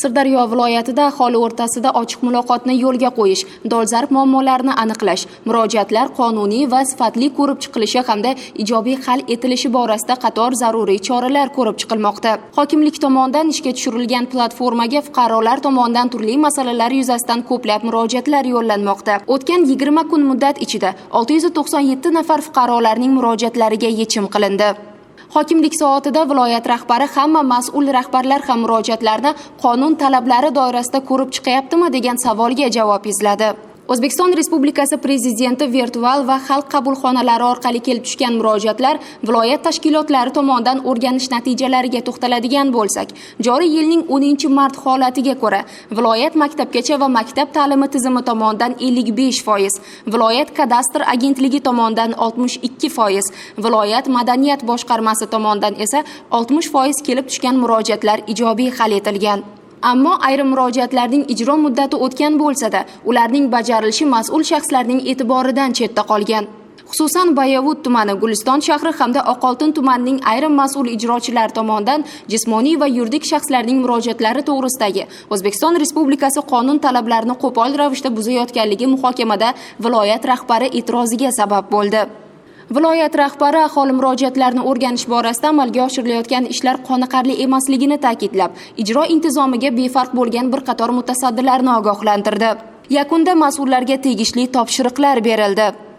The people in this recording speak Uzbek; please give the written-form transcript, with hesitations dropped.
Sirdaryo viloyatida aholi o'rtasida ochiq muloqotni yo'lga qo'yish, dolzarb muammolarni aniqlash, murojaatlar qonuniy va sifatli ko'rib chiqilishi hamda ijobiy hal etilishi borasida qator zaruriy choralar ko'rib chiqilmoqda. Hokimlik tomonidan ishga tushirilgan platformaga fuqarolar tomonidan turli masalalar yuzasidan ko'plab murojaatlar yo'llanmoqda. O'tgan 20 kun muddat ichida 697 nafar fuqarolarning murojaatlariga yechim qilindi. Hokimlik soatida viloyat rahbari hamma mas'ul rahbarlar ham murojaatlarni qonun talablari doirasida ko'rib chiqyaptimi degan savolga javob izladi. O'zbekiston Respublikasi Prezidenti virtual va xalq qabulxonalari orqali kelib tushgan murojaatlar viloyat tashkilotlari tomonidan o'rganish natijalariga to'xtaladigan bo'lsak, joriy yilning 10-mart holatiga ko'ra, viloyat maktabgacha va maktab ta'limi tizimi tomonidan 55%, viloyat kadastr agentligi tomonidan 62%, viloyat madaniyat boshqarmasi tomonidan esa 60% kelib tushgan murojaatlar ijobiy hal etilgan. Ammo ayrim murojaatlarning ijro muddati o'tgan bo'lsa-da, ularning bajarilishi mas'ul shaxslarning e'tiboridan chetda qolgan. Xususan, Bayovut tumani, Guliston shahri hamda Oqoltin tumanining ayrim mas'ul ijrochilar tomonidan jismoniy va yuridik shaxslarning murojaatlari to'g'risidagi O'zbekiston Respublikasi qonun talablarini qo'pol ravishda buzayotganligi muhokamada viloyat rahbari e'tiroziga sabab bo'ldi. Viloyat rahbari aholi murojaatlarini o'rganish borasida amalga oshirilayotgan ishlar qoniqarli emasligini ta'kidlab, ijro intizomiga befarq bo'lgan bir qator mutasaddilarni ogohlantirdi. Yakunda mas'ullarga tegishli topshiriqlar berildi.